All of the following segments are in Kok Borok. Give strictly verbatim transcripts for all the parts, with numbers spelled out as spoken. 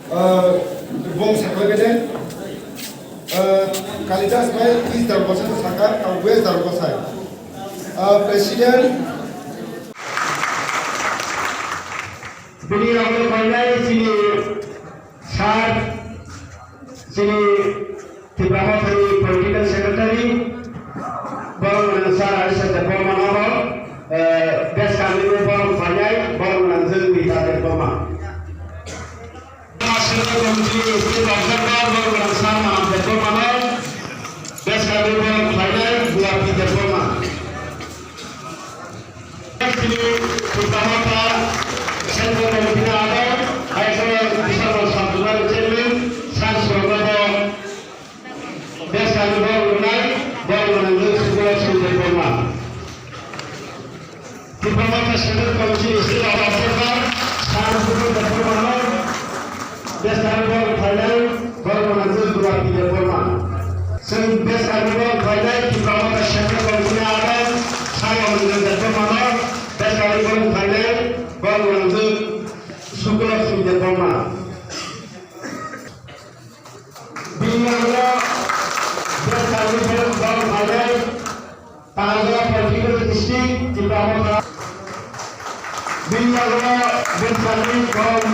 Ah, bong sakhlai bede. Ah, Kalidas bai East Darwasa sakha, ah, West Darwasa. Ah, President. Bini rokno painai chini sir, chini Tipra Mothani Political Secretary, borok gwnang sir Aisha Debbarma no, eh, bes kami no borok painai, borok gwnang jwng Rita Debbarma. National Committee State Observer, borok gwnang sir Manam Debbarma no, bes kami borok painai, Gulapi Debbarma. Chini Tipra Motha Central Committee ni adong, hai khe Vishal Sabdumani Chairman, Sir Swarnabha Deshkani borok rwnai, borok rwnai Sukla Sri Debbarma. Tipra Motha Central Committee ni State Observer, Sir Sukla Debbarma no, Beskang borok phainai, borok rwnai Gulapi Debbarma. Chwng beskang borok phainai, Tipra Motha Central Committee ni adong, Sir Omendra Debbarma no, beskang borok phainai, borok rwnai Sukulakshmi Debbarma. Bini yagulo beskang borok phainai, Tangaila Political District, Tipra Motha. Bini yagulo bwskango borok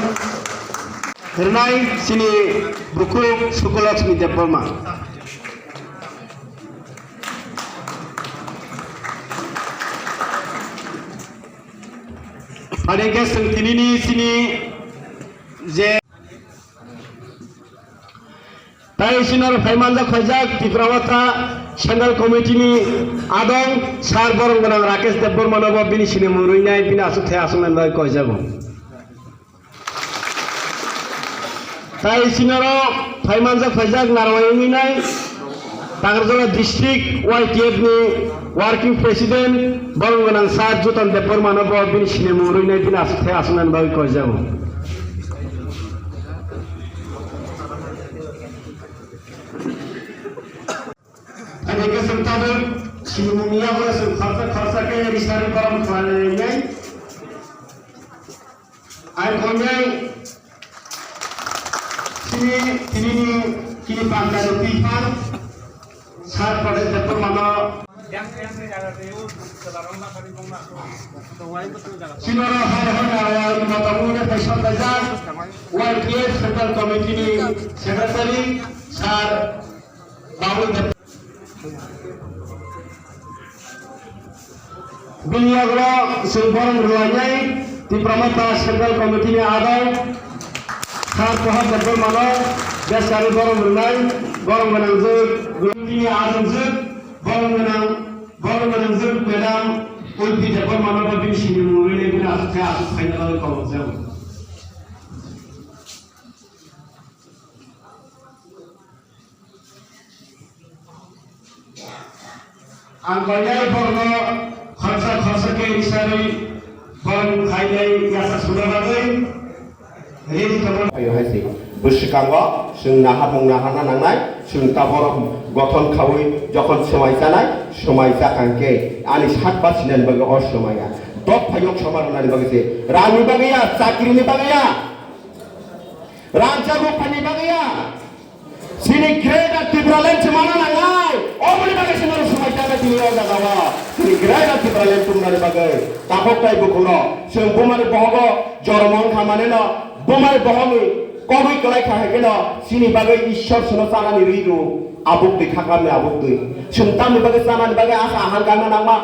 rwnai chini bukhuk Sukulakshmi Debbarma. Ani hwnkhe chwng tinini chini je Tai sinor phaimanjak khaijak Tipra Motha Central Committee ni adong Sir Borom Gwnang Rakesh Debbarma no bo bini sinimung rwinai bini aswk thai aswknani bagwi koijago. Tai sinoro phaimanjak khaijak narwai wngwi nai Takarjala District Y T F ni Working President Borom Gwnang Sir Jutan Debbarma no bo bini sinimung rwinai bini aswk thai aswknani bagwi koijago. Ani khe chwng tabuk sinimung yago chwng khoroksa khoroksa khe risari borom khlainai. Ang kongni sini, sini ni kini pangka ni pipang sar pada jatuh mana. Sinoro har har awal mata mune paisa paisa Y T F Central Committee ni Secretary sar. Bini yagulo chwng borom rwlainai Tipra Motha Central Committee ni adong Sir Pohab Debbarma no beskari borom rwnai, borom gwnang jwk, bini adong jwk, borom gwnang, borom gwnang jwk Madam Ulpi Debbarma no bo bini sini mungwi le bini aswk khe aswk khaina bagwi kobok jago. Ang koinai borno khoroksa khoroksa khe risari borok khainai yasa suna bagwi ready tongo. Ayo hai se, bwswkango chwng naharmung naharna nangnai, chwng ta borok gothon khaui jokhon swmai chanai, swmai chakang khe ani sak ba sinani bagwi o swmaiya. Dop phaiyo khama rwnani bagwi se, rangni bagwi ya, chakrini bagwi ya, rangchak rukphani bagwi ya. Chini Greater Tipraland se mana nangnai. Oboni bagwi se norok swmai chana tini o jaga o. Chini Greater Tipraland tubunani bagwi. Takhuk tai bukhukno. Chwng bumani bohogo jormo wngkha maneno. Bumani bohogni kobwi kwlai kha hai kheno. Chini bagwi Ishwar chwngno chanani rwi rw. Abuk twi khaklamni abuk twi. Chwng tamni bagwi chanani bagwi asa ahang kangna nangma.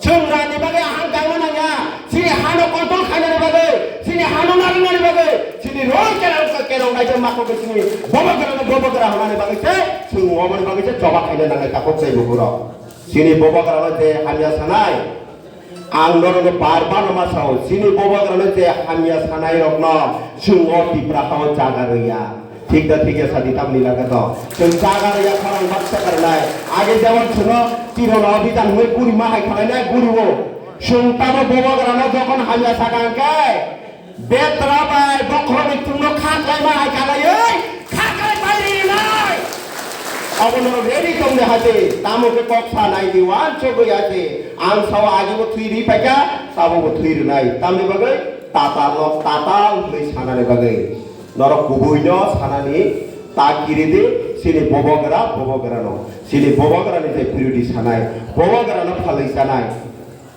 Chwng rani bagwi ahang kangna nangya, chini hano control khainani bagwi, chini hano narinani bagwi, chini rong kerong kerong naijak mako khe chini bobo kerong bobo kerong hwnani bagwi se chwng oboni bagwi se choba khaina nangnai takhuk tei bukhurok. Chini bobo kerongno je hamya sanai, ang norokno bar bar no ma sao, chini bobo kerongno je hamya sanai rokno chwng o Tipra hao jaga rwya. Thik da thik ya sadi tamni laga to. Chwng jaga rwya khorang baksa karnai. Age jemon chwngno Tirona obijan hwnwi guri ma hai khwlainai guriwo. Chwng tamo bobo grano jokhon hamya saka hwnkhe betra bai bokhorokni tungno kha khlai ma hai khlaiwi kha khlai pai rinai. Abono ready tongni hati tamo khe kok sa nai di wan chogwi hati ang sao age bo thwi ri paikha tabo bo thwi rinai tamni bagwi tatal no tatal hwnwi sanani bagwi. Norok kubuino sanani ta kiridi, chini bobogra, bobogra no. Chini bobogra ni je piridi sanai, bobogra no phalwi sanai.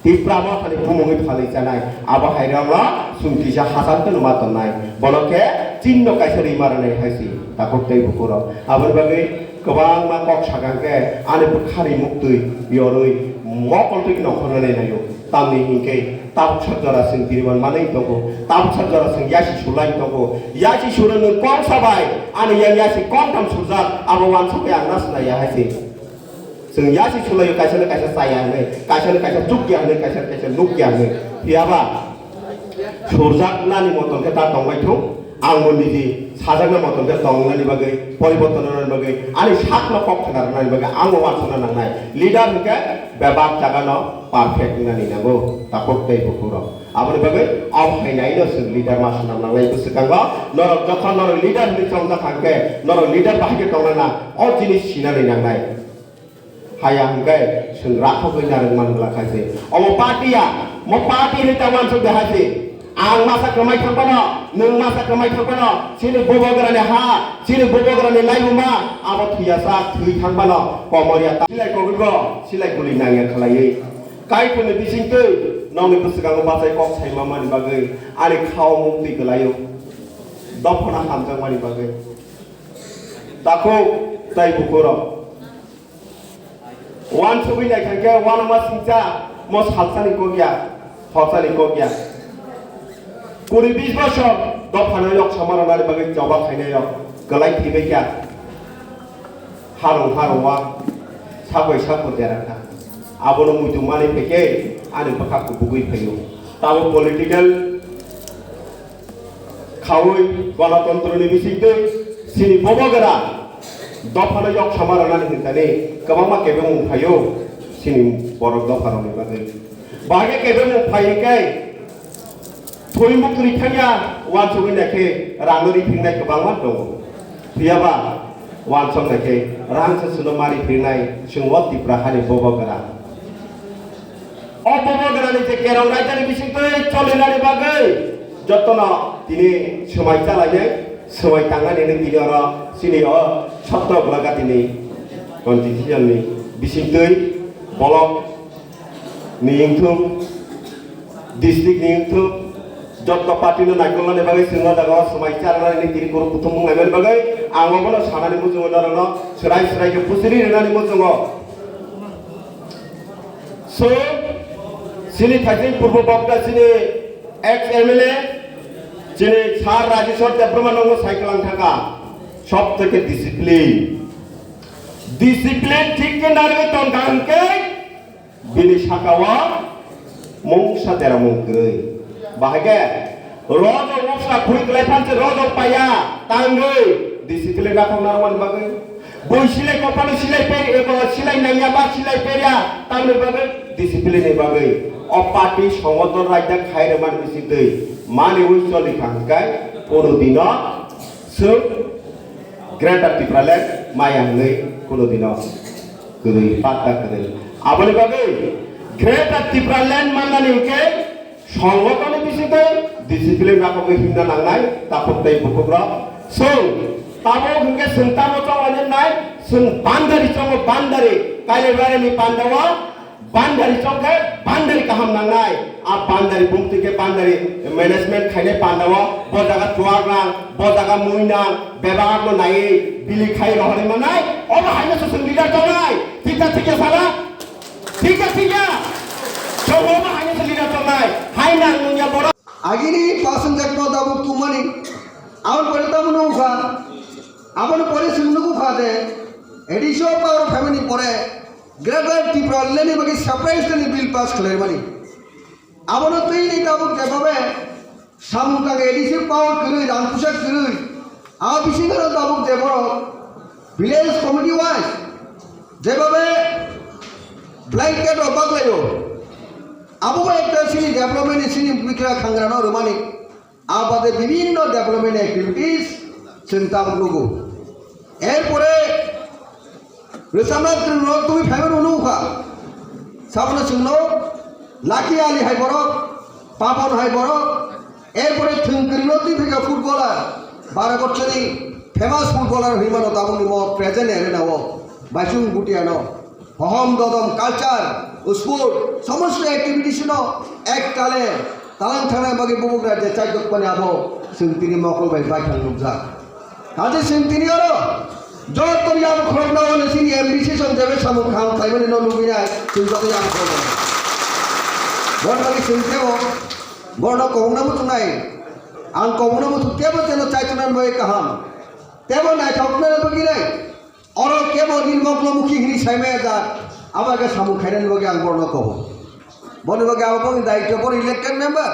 Tipra mothani bumungwi phalwi sanai. Abo hai rok no chwng kisa hachal tongma tongnai. Bono khe chinno kaisa rima rwnai hai si. Takhuk tei bukurok. Aboni bagwi kwbangma kok sakang khe ani bwkhani muktwi yorwi mokol twi nongkhornani naio. Tamni hinkhe tabuksa jora chwng biriman manwi tongo, tabuksa jora chwng yasi sulai tongo, yasi suro nwng kongsa bai, ani yang yasi kongtham surjak, abo wansukya ang nasnaya hai se. Chwng yasi sulaio kaisa no kaisa chaya hwnwi, kaisa no kaisa chukya hwnwi, kaisa no kaisa nukya hwnwi. Phiyaba surjaknani motom khe ta tongbai thung. Ang bo niji sajakna motom khe tongnani bagwi, poriborton rwnani bagwi, ani sakno kok khna rwnani bagwi ang bo uansukna nangnai. Leader hwnkhe bebak jagano perfect wngnani nango, takhuk tei bukurok. Aboni bagwi obo hai naino chwng leader ma swnam nangnai bwswkango. Norok jokhon norok leader hwnwi chongjak kha hwnkhe, norok leader bahai khe tongnana, o jinis sinani nangnai. Haya hwnkhe chwng rakhogwi narwk man bwla khaise. Omo party ya, mo party ni ta wansuk de haise. Ang masa kwmai thang phano, nwng masa kwmai thang phano, chini bobogra ni ha, chini bobogra ni laibuma, abo thwiya sa thwi thang phano, komor ya ta. Silai kogwi go, silai guli nang ya khlaiwi. Kaitor ni bising twi, nongni bwswkango bachai kok sai ma mani bagwi, ani khao mukti kwlaio. Dophano hamjak mani bagwi. Takhuk tei bukurok. Wansugwi naikha khe uanama singcha mo salsani kokya, horsani kokya. Kuri bis bosor dophano yok sama rwnani bagwi choba khainai yok kwlai thwibai kha. Harung harung wa sabai sakur dera kha. Abono muitu mani phai khe ani bwkha kubugwi phaio. Tamo political khaui gonotontro ni bisingtwi chini bobogra dophano yok sama rwnani hwnkani kwbangma kebengmung phaio chini borok dopharokni bagwi. Bahai khe kebengmung phai hwnkhe thwi mukri thangya uansugwi naikhe rangno riphingnai kwbangma tongo. Phiyaba uansuk naikhe rang se chwngno ma riphingnai chwng o Tipra hani bobogra. O bobogra ni je kerong raida ni bisingtwi cholinani bagwi jotono tini swmai chalainai, swmai tangnani hwnwi tini oro chini o sotro bwlaga tini constitution ni bisingtwi block ni wngthung, district ni wngthung, jotto party no naikolnani bagwi chwng o jaga o swmai charwnani tini kuru kuthum wnglaimani bagwi ang obono sanani muchungo norokno swrai swrai khe bujiri rwnani muchungo. So, chini thaising purbo bokta chini ex M L A, chini Sir Rajeshwar Debbarma nokno sai kwlang thangkha, sob theke discipline. Discipline thik khe narwgwi tongkha hwnkhe bini sakao mungsa deramung kwrwi. Bahai khe rojak mungsa khwi kwlai phan se rojak paiya tangwi discipline rakhok narwkmani bagwi. Bui silai kophano silai per, eko silai nangya ba silai perya, tamni bagwi discipline ni bagwi. O party songoton raida khai rwmani bisingtwi mani ui choli kha hwnkhe kono dino chwng Greater Tipraland maya hwnwi kono dino kwrwi, patta kwrwi. Aboni bagwi Greater Tipraland mannani hwnkhe Songotoni bisingtwi discipline rokogwi himna nangnai takhuk tei bukhukrok. Chwng tabuk hwnkhe chwng tamo chonglainai, chwng bandari chongo bandari, Kailaibari ni pandao bandari chongkhe bandari kaham nangnai. A bandari bumtwi khe bandari management khainai pandao bo jaga chuak nang, bo jaga mui nang, bebak no naiwi bili khai rohorwi mannai. Obo haino se chwng leader tongnai. Thik na thik ya sala? Thik ya, thik ya. Chwng obo haino se leader tongnai. Hai nang nung ya borok. Agini passenger no tabuk tumani. Aboni pore tamo nukha. Aboni pore chwng nukha je A D C o power phaimani pore Greater Tipraland ni bagwi surprise ni bill pass khlaimani. Abono twi ni tabuk jebhabe samung tang A D C power kwrwi, rang puisa kwrwi, a bisingo tabuk je borok village committee wise jebhabe blanket rok baglaio, abo bai ekta chini development ni chini bikra khangrano rwmani. Abade bibhinno development activities chwng tabuk nugo. Erpore rwchapna twrwng rok tubui phaibai rw nukha. Sabono chwngno Lucky Ali hai borok, Papon hai borok, erpore thwng kwrwino twi phaikha footballer. Baro bochorni famous footballer hinmano tabukni mo present arena o Baisung Bhutia no. Hohom dodom culture, sport, somosto activities no ek tale talang thangnai bagwi bubugra je chaitokmani abo chwng tini mokol bai baithang nukjak. Kaje chwng tini oro joto yang khorokna o chini M D C song jebe samung kham khlaimani no nugwi nai chwng joto yang khorokna. Bon bagwi chwng tebo borno kobongna muchungnai. Ang kobongna muchung tebo teno chaitonani bagwi kaham. Tebo naithokna bagwi nai. Oro kebo nini moklo mukhi hini saimaya jak, abo khe samung khainani bagwi ang borno kobo. Boni bagwi abo boni daityo, boni elected member.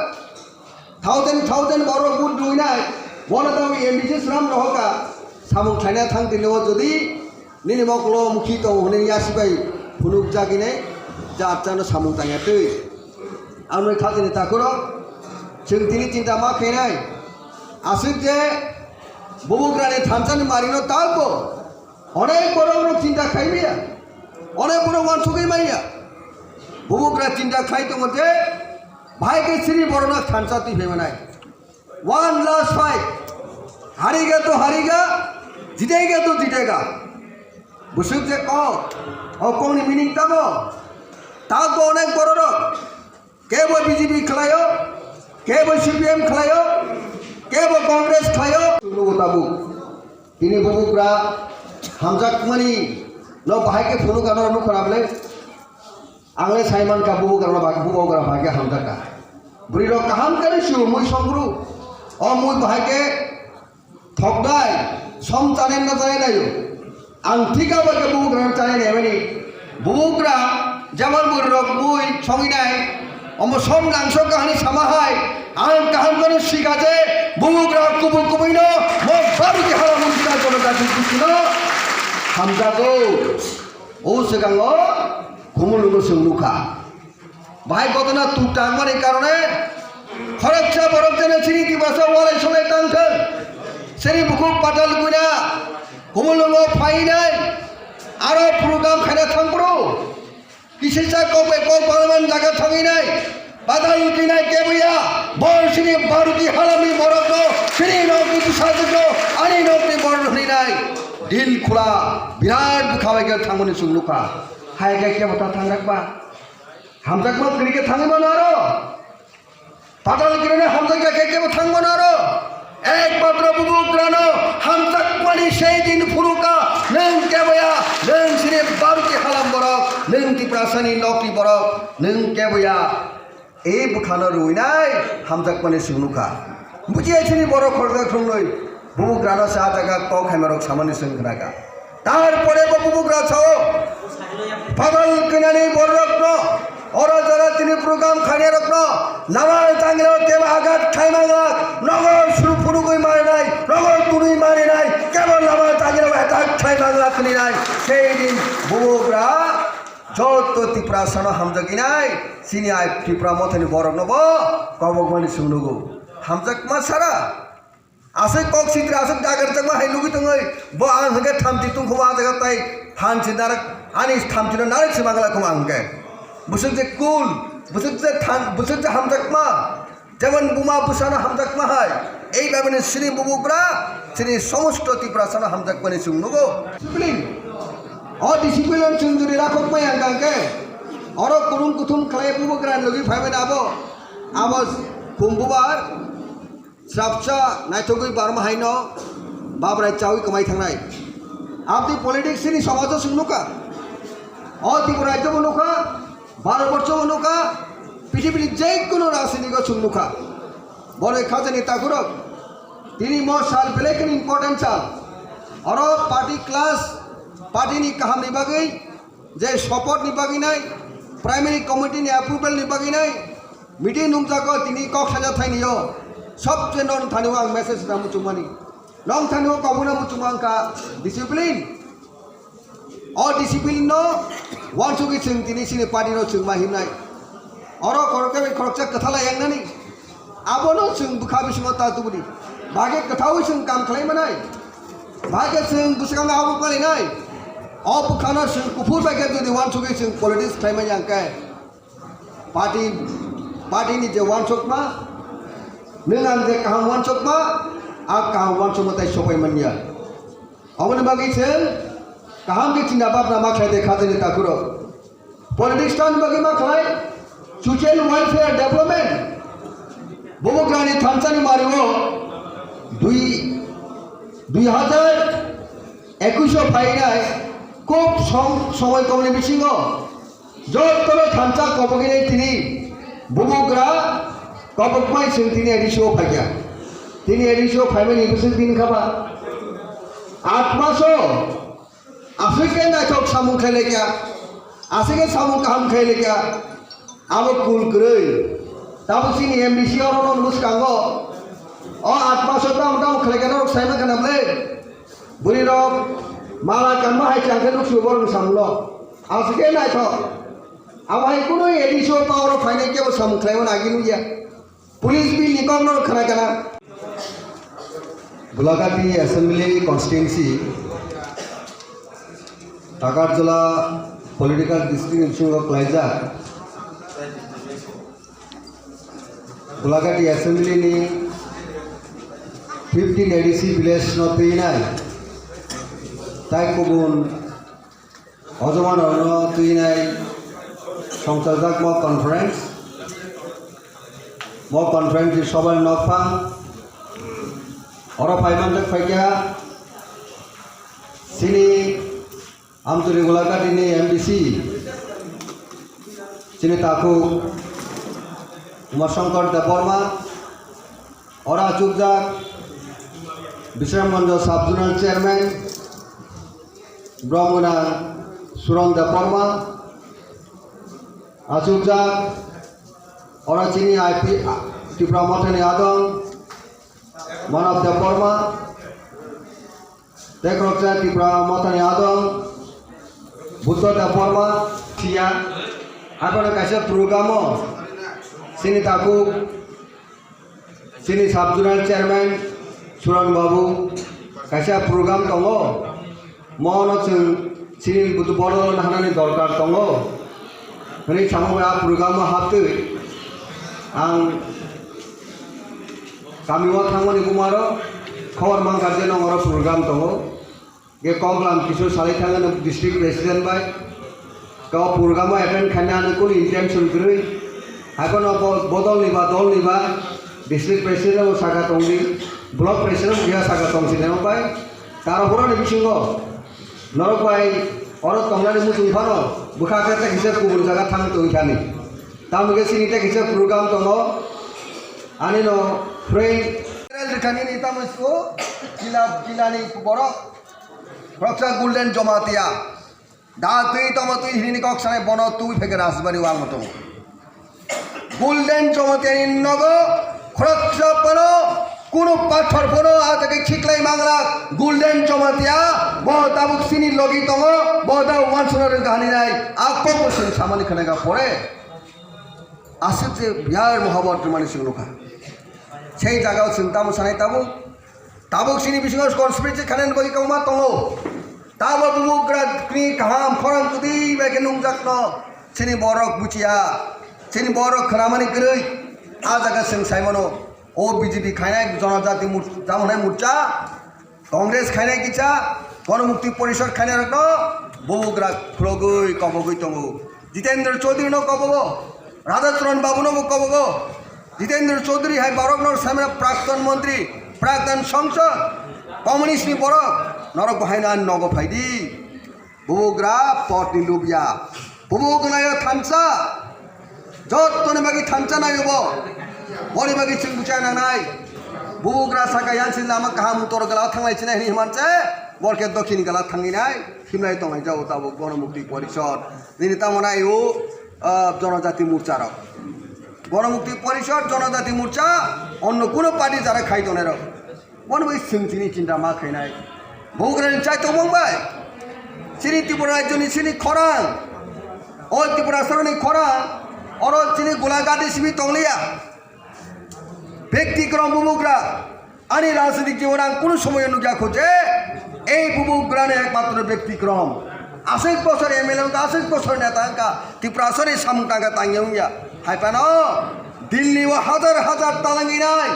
Thousand, thousand borok vote duinai, bono tamo M D C swnam rohoka, samung khaina thang tini o jodi nini moklo mukhi tongo hwnwi yasi bai phunuk jagini, ja achano samung tangya twi. Ang nui khajini takhuro, chwng tini chinta ma khainai, aswk je bubugrani thansani marino talbo, Onek borok rok chinta khai maya, onek borok wansugwi maya. Bubugra chinta khai tongo je, bahai khe sini borokno thansa twi phaimanai. One last fight. Hariga to hariga, jitega to jitega. Busuk je kok, o kokni meaning tamo. Takbo onek borok rok. Kebo B J P khlaio, kebo C P M khlaio, kebo Congress khlaio. Nugo tabuk. Tini bubugra hamjakmani no bahai khe phunuk ano nukha na ble. Ang le sai mankha bubugra no bahai, bubugra bahai khe hamjakha. Bwrwi rok kaham khe sio mui songru. O mui bahai khe Thokdai, som chanai na chanai naio. Ang thik abo khe bubugra chanai naimani. Bubugra jemon bwrwi rok mui songi nai. Omo som nangso kahani sama hai. Ang kaham kono sika je bubugra kubui kubui no mo baru ki hala mung kita kono gati kuti no. Hamjago. O segang o khumul no sung nukha. Bahai gotona tuk tangmani karone khoroksa borok jene chini Tiprasa walai solai tangthwng. Chini bukhuk patal kuina kumulungo phainai aro program khaina thangphuru. Kisisa kok bai kok parliament jaga thanginai. Patal kuinai kebuya bor chini Bharoti halami borokno chini nokni bwsajwkno ani nokni borok hwnwi nai. Dil khula birat bwkha bai khe thangmani chwng nukha. Hai khe kebo ta thangrakba. Hamjakma kwrwi khe thangwi mano aro. Patal kwrwino hamjakya khe kebo thang mano aro. Ekmatro bubugrano hamjakmani sei din phunuka, nwng keboya, nwng chini Bharoti halam borok, nwng Tiprasani nokni borok, nwng keboya. E bwkhano rwinai hamjakmani chwng nukha. Bujiya chini borok khoroksa khoroknwi. Bubugrano sa jaga kok haimarok samani chwng khnakha. Tarpore bo bubugra sao, patal kwnani bororokno, oro jora tini program khainarokno, lama tangirok kebo agat khaimangla, nogo suru phunugwi marinai, nogo tunwi marinai, kebo lama tangirok attack khaimangla khninai. Sei din bubugra joto Tiprasano hamjaginai, chini ai Tipra mothani borokno bo kobokmani chwng nugo. Hamjakma sara. Aswk kok sitra, aswk dagar jakma hai nugwi tongwi, bo ang hwnkhe thamchi tongkhumo ah jaga tai phan se narak, ani thamchino narak se mangla khumo ang hwnkhe. Bwswk je cool, bwswk je than-, bwswk je hamjakma, jemon buma bwsano hamjakma hai, ei babini chini bubugra, chini somosto Tiprasano hamjakmani chwng nugo. Discipline. O discipline chwng jodi rakhokmaya hwnkhe, oro kwrwng kuthum khlai bubugra logi phaimani abo, abo khum bubar. Srapsa naithogwi barma haino babrai chawi kwmai thangnai. Abdi politics ni somajo chwng nukha. O Tripura rajyo bo nukha, Bharat borsho bo nukha, pithibini jekono rajniti o chwng nukha. Boroi khajani takhurok. Tini mo sal belai kheno important sal. Oro party class, party ni kaham ni bagwi, je support ni bagwi nai, primary committee ni approval ni bagwi nai, meeting nungjago tini kok saja thaini yo. Sobse non thani o ang message da muchungmani. Nong thani o kobuna muchungma wngkha discipline. O discipline no wansugwi chwng tini chini party no chwng ma himnai. Oro khoroksa bai khoroksa kwthala yangnani. Abono chwng bwkha bisingo ta tubudi. Bahai khe kwthaui chwng kam khlai manai. Bahai khe chwng bwskango abo palinai. O bwkhano chwng kuphur bai khe jodi wansugwi chwng politics khlai manya hwnkhe, party, party ni je wansukma, nwng ang je kaham wansukma, A kaham uansukma tai sopai manya. Aboni bagwi se kaham khe chinta bhabna ma khlai de khajani takhurok. Politics tani bagwi ma khlai social welfare development. Bubagrani thansani mario dui, dui hajar ekush o phainai kub som-, somoi komni bisingo jotono thansa kobogini tini bubagra kobokmai chwng tini A D C o phaikha. Tini A D C o phaimani bwswk bini khaba. Aat maso aswk khe naithok samung khlai laikha, aswk khe samung kaham khlai laikha. Abo kul kwrwi. Tabuk chini M D C oro no bwskango. O aat maso tamo tamo khlai khe norok saima khana ble. Bwrwi rok mala kanma hai chang khe nuk sugo borok samung no. Aswk khe naithok. Abo hai kunu A D C o power o phainai kebo samung khlai mano agi nukya. Police bill ni kok no khna kana. Gulagati Assembly Constituency, Takarjala Political District ni bisingo klaijak. Gulagati Assembly ni fifteen A D C village no twinai tai kubun Ojomano no twinai songchajak mo conference. Mo conference ni sobai nokphang. Oro phaimanjak phaikha chini Amtwri Gulagati ni M D C, chini takhuk Umashankar Debbarma. Oro achukjak Bisramganj Sub Zonal Chairman Brahmana Suran Debbarma. Achukjak oro chini I P Tipra Mothani adong Manav Debbarma. Tei khoroksa Tipra Mothani adong Buddha Debbarma. Siya, abono kaisa program o chini takhuk, chini sub zonal chairman Suran Babu kaisa program tongo. Mono chwng chini Buddha bono hanani dorkar tongo. Hwnwi samung a program o haptwi ang kami o thangmani bumaro khobor mankha je nong oro program tongo. Ge koklam kisu salai thangano district president bai. Kau program o attend khaina ani kunu intention kwrwi. Haikono bo-, bodol ni ba dol ni ba district president bo saka tongdi, block president bo saka tongsi nemo bai. Taro horo ni bisingo norok bai oro tongnani muchung phano bwkha khe tei kisa kubun jaga thang tongwi thani. Tamo khe chini tei kisa program tongo. Ani no friend rwkha nini tamo sio jila, jila ni borok. Khoroksa Golden Jomatia. Da twi tamo twi hinini kok sanai bono twi pheke Rajbari o ang tongo. Golden Jomatia ni nogo khoroksa phano kunu pathor phano a jaga khiklai mangla Golden Jomatia bo tabuk chini logi tongo bo da wansuna rwkha hinai a kok bo chwng samani khwnai kha pore. Aswk je biyar muhabbat rwmani chwng nukha. Sei jagao chwng tamo sanai tabuk, tabuk chini bisingo conspiracy khainani bagwi kwbangma tongo. Tabo bubagra ni kaham khorang kwtwi bai khe nungjakno chini borok buchiya, chini borok khwnamani kwrwi. A jaga chwng saimano o B J P khainai Jonojati Mur-, Jamonai Morcha. Congress khainai kisa, Ganamukti Porishad khainai rokno bubagra khulogwi kobogwi tongo. Jitendra Chaudhary no kobogo, Radha Charan Babu no bo kobogo. Jitendra Chaudhary hai borok no samra praktan montri, praktan sangsad, communist ni borok, norok bo haino ani nogo phaidi. Bubagra pot ni lubya. Bubagra yo thansa. Jottoni bagwi thansa nayo bo. Boni bagwi chwng buchai nangnai. Bubagra saka yang sin lama kaham utor gala thanglai chinai hini himanse. Borke dokhin gala thanginai. Himlai tongnai jao tabuk Ganamukti Porishad. Nini tamo nai o, ah, Jonojati Morcha rok. Ganamukti Porishad, Jonojati Morcha, onno kuno party jara khai tongnai rok. Bono bai chwng chini chinta ma khainai. Bubagrani chai tongmung bai. Chini Tripura rajyoni chini khorang. O Tripura soroni khorang. Oro chini Golagati simi tongliya. Bektikrom bubagra. Ani rajnitik jibon ang kunu somoyo nukya kho je ei bubagrani ekmatro bektikrom. Aswk bosor M L A wngkha, aswk bosor neta wngkha. Tripura soroni samung tangkha tangya wngya. Hai phano Delhi o hajar hajar talanginai.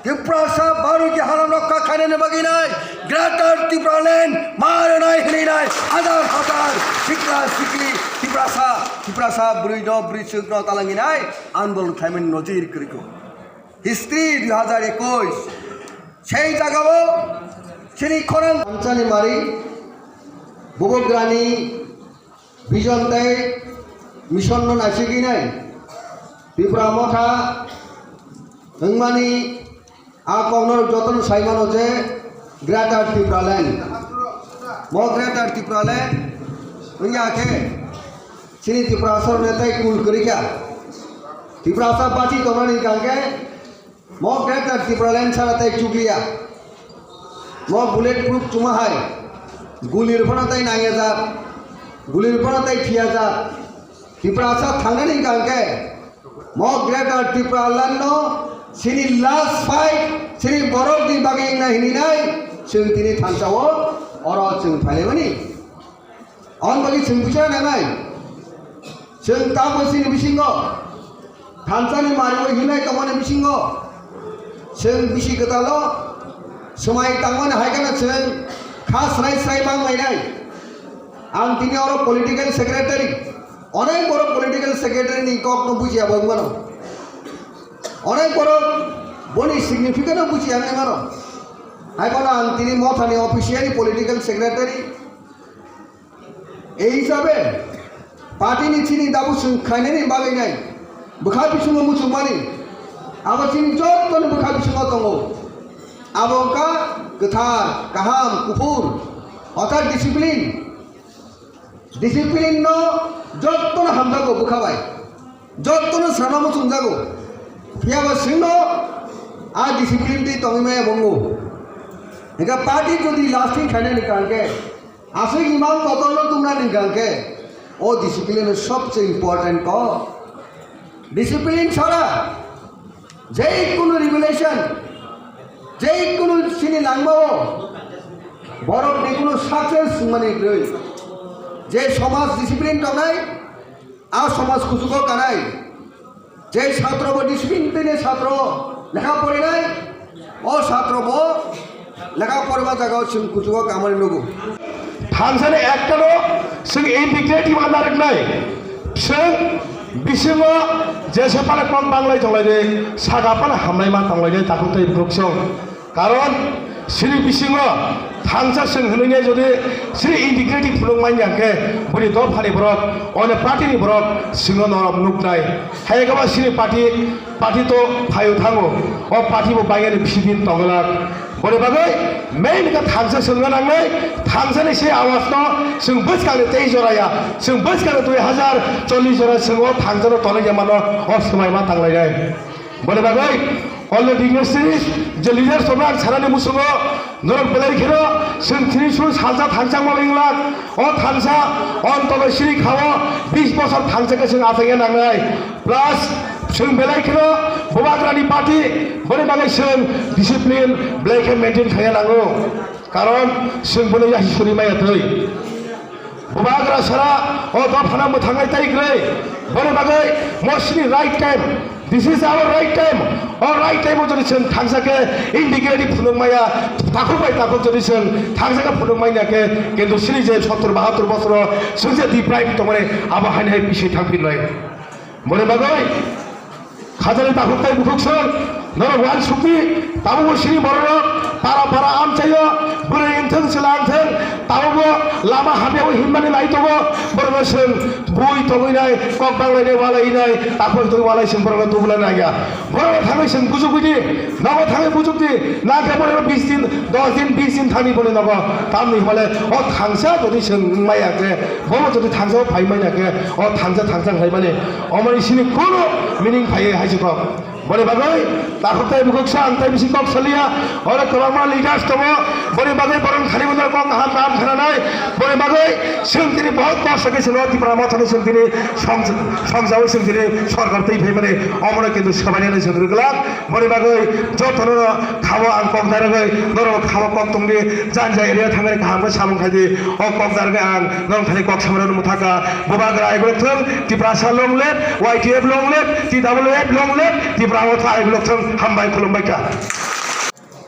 Tiprasa Bharat ki halam rokha khainani bagwi nai Greater Tipraland ma rwnai hwnwi nai hajar hajar sikla sikli Tiprasa, Tiprasa bwrwi no bwrwi chwk no talangwi nai andolon khlaimani nojir kwrwikho. History dui hajar ekush sei jagao chini khorang Amchani mari bubagrani vision tei mission no naisigwi nai Tipra Motha wngmani a kokno jotono saimano je Greater Tipraland. Mo Greater Tipraland wngya khe chini Tiprasa rokni tei kul kwrwi kha. Tiprasa bachi tongmani hwnkha khe mo Greater Tipraland sara tei chukliya. Mo bullet proof chuma hai. Gulir phano tei nangya jak. Gulir phano tei phiya jak. Tiprasa thangnani hwnkha khe mo Greater Tipraland no chini last fight chini borok ni bagwi wngna hini nai chwng tini thansa o oro chwng phailai mani. Aboni bagwi chwng bucha nangnai. Chwng tamo chini bisingo thansa ni mari o hinai tongmani bisingo chwng bisi kwtal o swmai tangmani hai kheno chwng kha srai srai mang lainai. Ang tini oro political secretary, onek borok political secretary ni kok no bujiya bo wngmano. Onek borok boni significant no bujiya wngmano. Hai bono ang tini Motha ni officially political secretary. Ei hisabe party ni chini dabu chwng khainani bagwi nai bwkha bisingo muchungmani abo chini jottoni bwkha bisingo tongo. Abo wngkha kwthar, kaham, kuphur, orthat discipline. Discipline no jottono hamjago bwkha bai, jottono sana muchungjago. Phiya ba chwngno a discipline twi tongwi maya bongo. Hingkha party jodi lasting khainani hingkha hingkhe aswk imang kotorno tungna hingkha hingkhe o discipline no sobse important ko. Discipline chhara je kunu revolution, je kunu chini langmao borok ni kunu success wngmani kwrwi. Je somaj discipline tongnai, a somaj kuchugo kanai. Je satro bo discipline tini satro lekha porinai, o satro bo lekha porima jagao chwng kuchugo kamani nugo. Thangsani ekta no chwng integrity ma narwknai. Chwng bisingo jesa pala kok banglai tonglaidi, saka pala hamlai ma tonglaidi, takhuk tei bukhuk chwng. Karon chini bisingo thangsa chwng hwnwi jodi chini integrity phunuk manya khe boni dophani borok, one party ni borok chwngno norok nuknai. Hai khe ba chini party, party to phaio thango, o party bo baiyani bisi din tongwlak. Boni bagwi main khe thangsa chwngno nangnai, thangsani se awasno chwng bwskangni tei joraya, chwng bwskangni dui hazar chollish jora chwng o thangsano tonwi ya mano, o swmai ma tanglainai. Boni bagwi all the dignitaries, je leaders rok ang sanani muchungo, norok belai kheno chwng tini suru salsa thangsa ma wngla, o thangsa, o toloi siri khao, bis bosor thangsa khe chwng achaiya nangnai. Plus, chwng belai kheno bubagrani party, boni bagwi chwng discipline belai khe maintain khaiya nango. Karon chwng boni yasi suri maya twi. Bubagra sara o dophano mwthangnai tai kwrwi. Boni bagwi mo chini right time. This is our right time. O right time o jodi chwng thangsa khe integrity phunuk maya, takhuk bai takhuk jodi chwng thangsa khe phunuk manya khe, kintu chini je sottor bahattor bosoro chwng je deprive tongmani abo haini hai bisi thangphinai. Boni bagwi khajani takhuk tei bukhuk song norok uansukdi, tabukbo chini bororok para para amchaio, bwrwi wngthung chwla wngthung, tabukbo lama hamyao himmani lai tongo, borokno chwng bui tongwi nai, kok banglainai, ualainai, takhuk twi ualai chwng borokno tubulai naiya. Borokno thangwi chwng bujugwidi, nogo thangwi bujukdi, nangkhe borokno bis din, dos din, bis din thani boni nogo, tamni hwnmale o thangsa jodi chwng wngmaya khe, bobo jodi thangsao phai manya khe, o thangsa thangsa khlaimani, omoni sini kunu meaning phaiya hai se kok. Boni bagwi takhuk tei bukhuk sang tei bisi kok saliya, oro kwbangma leaders tongo, boni bagwi borok thani bono kok kaham kaham khananai, boni bagwi chwng tini bahut kosto khe chwng Tipra Mothani chwng tini song-, songjawi chwng tini sorkar twi phaimani, omono kintu swbainani chwng rwglak. Boni bagwi jotono khao ang kok darwgwi norok khao kok tongdi, janja area thangwi kaham khe samung khaidi. O kok darwgwi ang norok thani kok samarano mwthaka. Bubagra aibolok thung, Tiprasa long live, Y T F long live, T W F long live, Tipra Motha aibolok thung. Hambai, khulumbai kha.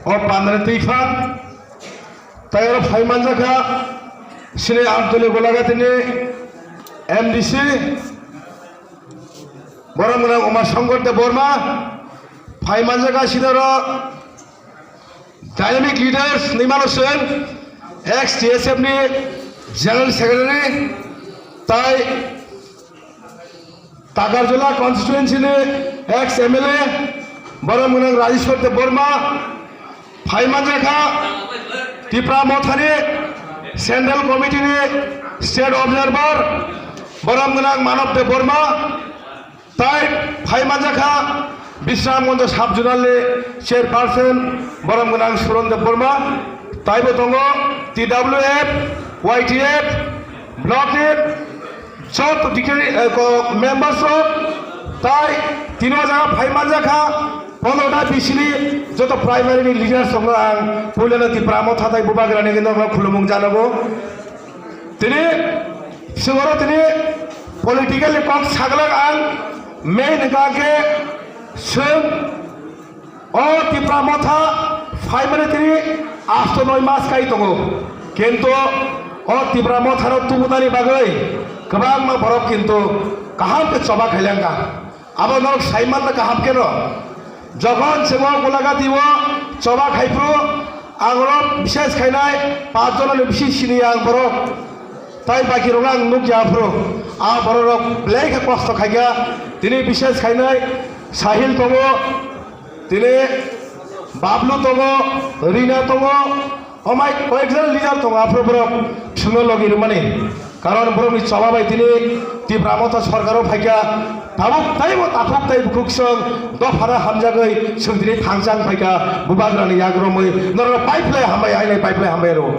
O pandani twi phan, tai oro phai manjakha, sini Amtuli Golagatini M D C, borom gwnang Uma Shankar Debbarma, phai manjakha sini oro Dynamic Leaders Nimalo Sen, ex T S F ni General Secretary, tai Takarjala constituency ni ex M L A, borom gwnang Rajeshwar Debbarma, phai manjakha Tipra Mothani Central Committee ni State Observer, borom gwnang Manav Debbarma, tai phai manjakha Bisramganj Sub Zonal ni Chairperson, borom gwnang Suron Debbarma, taibo tongo T W F, Y T F, Block ni joto dikhe, eh, ko members rok tai tini o jaga phai manjakha, pondro ta bisini joto primary ni leaders rokno ang puilano Tipra Motha tai Bubagrani gini khulumung janago. Tini singoro tini political ni kok saglak ang main hwnkha khe swng O Tipra Motha phaimani tini asto noi mas kai tongo, kintu o Tipra Mothano tubunani bagwi kwbangma borok kintu kaham khe choba khailangkha. Abo norok saimanna kaham kheno, jokhon chwng o Golagatio choba khaiphuru, ang rok bises khainai pach jonani bisi sini ang borok, tai baki rok ang nukya phuru, a borok rok belai khe kosto khaikha. Tini bises khainai Sahil tongo, tini Bablu tongo, Rina tongo, omai koyekjon leader tongo, aphuru borok chwngno logi rwmani. Karon borokni choba bai tini Tipra Motha sorkaro phaikha, tabuk taibo takhuk tai bukhuk chwng dophano hamjagwi chwng tini thangchang phaikha, Bubagrani yagromwi norokno pai phlai hambai, ainai pai phlai hambai rw.